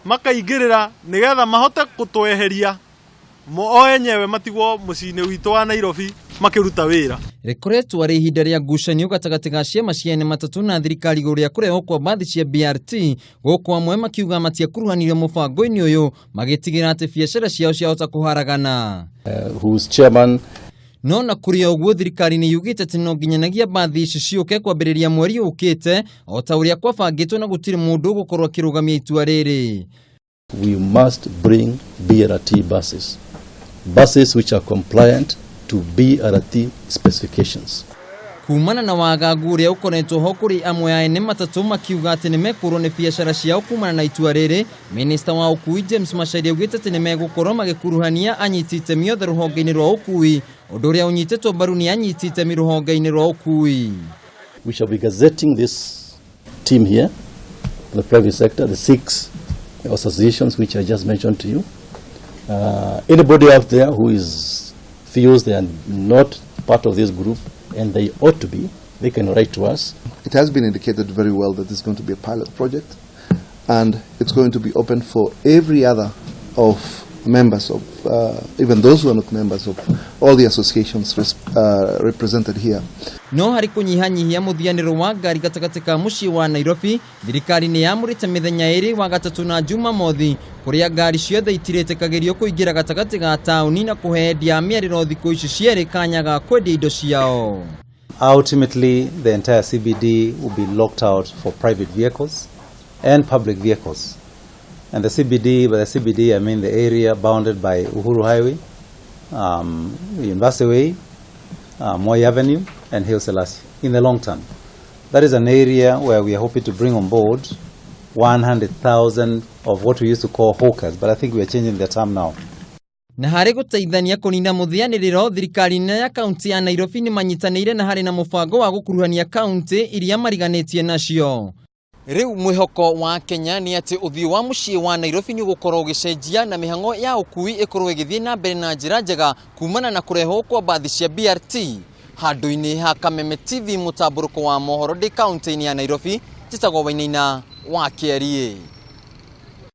Makaingĩrĩra nĩgetha mahote gũtweheria o enyewe matigwo mũciĩ-inĩ witũ wa Nairobi makĩruta wĩra. Rĩkoretwo arĩ ihinda rĩa ngucanio gatagatĩ ga ciama cia ene matatũ na thirikari igũrũ rĩa kũrehwo kwa mbathi cia BRT, gũkũ amwe makiuga matiakuruhanirio mũbango-inĩ ũyũ, magĩtigĩra atĩ biacara ciao ciahota kũharagana. Whose chairman No na kũrĩ o ũguo, thirikari nĩ yugĩte atĩ no nginyanagia mbathi ici ciũke kwambĩrĩria mweri ũkĩte o ta ũrĩa kwabangĩtwo, na gũtirĩ mũndũ ũgũkorwo akĩrũgamia itua rĩrĩ. We must bring BRT buses, buses which are compliant to BRT specifications. Kumana na wagagu ũrĩa ũkoretwo ho kũrĩ amwe a ene matatũ makiuga atĩ nĩ mekũrwo nĩ biacara ciao kumana na itua rĩrĩ, minista wa ũkui James Macharia augĩte atĩ nĩ megũkorwo magĩkuruhania anyiti itemi othe rũhonge-inĩ rwa ũkui, ũndũ ũrĩa ũnyitĩtwo mbaru nĩ anyiti itemi rũhonge-inĩ rwa ũkui. We shall be gazetting this team here, the private sector, the six associations which I just mentioned to you. Anybody out there who is feels they are not part of this group, and they ought to be, they can write to us. It has been indicated very well that this is going to be a pilot project, and it's going to be open for every other of members of, even those who are not members of all the associations represented here. No harĩ kũnyihanyihia mũthianĩro wa ngari gatagatĩ ka mũciĩ wa Nairobi, thirikari nĩ yamũrĩte mĩthenya ĩrĩ, wa gatatũ na Jumamothi, kũrĩa ngari ciothe itirĩtĩkagĩrio kũingĩra gatagatĩ ga taũni na kũhe endia a mĩarĩro thikũ ici cierĩ kanya ga kwendia indo ciao. Ultimately, the entire CBD will be locked out for private vehicles and public vehicles. And the CBD, by the CBD, I mean the area bounded by Uhuru Highway, University Way, Moi Avenue, and Haile Selassie in the long term. That is an area where we are hoping to bring on board 100,000 of what we used to call hawkers, but I think we are changing the term now. Na harĩ gũteithania kũnina mũthianĩrĩro, thirikari nene ya kaunti ya Nairobi nĩ manyitanĩire na harĩ na mũbango wa gũkuruhania kaunti iria mariganĩtie nacio. Rĩu mwĩhoko wa Kenya nĩ atĩ ũthiũ wa mũciĩ wa Nairobi nĩ ũgũkorwo ũgĩcenjia na mĩhang'o ya ũkui ĩkorwo ĩgĩthiĩ na mbere na njĩra njega kumana na kũrehwo kwa mbathi cia BRT. Handũ-inĩ ha Kameme TV, mũtambũrũko wa mohoro, ndĩ kaunti-inĩ ya Nairobi, njĩtagwo Wainaina wa Kĩariĩ.